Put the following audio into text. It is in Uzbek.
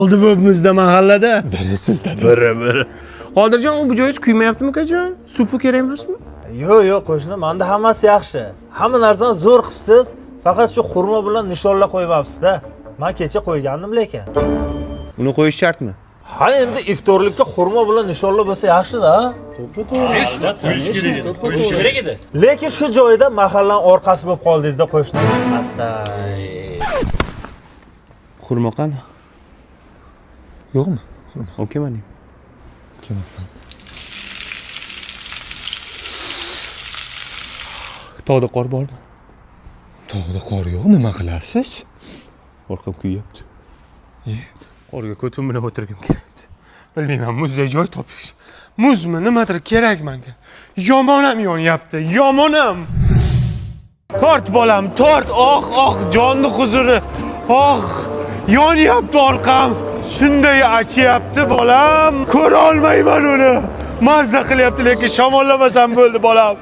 Oldi bo'pmizda mahallada. Biri sizda. Biri biri. Qodirjon, u bu joyingiz kuymayaptimi ukajon? Suv kerak emasmi? Yo'q, yo'q, qo'shni, manda hammasi yaxshi. Hamma narsani zo'r qilibsiz, faqat shu xurmo bilan nishonla qo'ymabsiz-da. Men kecha qo'ygandim lekin. Uni qo'yish shartmi? Ha, endi iftorlikka xurmo bilan nishonla bo'lsa yaxshi-da. Qo'yish kerak edi. Lekin shu joyda mahallaning orqasi bo'lib qoldingiz-da qo'shni. Xurmo qani? Yo'qmi? Olib kelmading. Kelmabman. Tog'da qor bormi? Tog'da qor yo'q, nima qilasiz? Orqam kuyyapti. Qorga ko'tim bilan o'tirgim kelyapti. Bilmayman, muzday joy topish. Muzmi, nimadir kerak menga. Yomonam yonyapti, yomonam. Tort bolam, tort. Oh, oh, jonni huzuri. Oh, yonyapti orqam. Shunday achyapti bolam. Ko'ra olmayman uni. Mazza qilyapti, lekin shamollamasam bo'ldi bolam.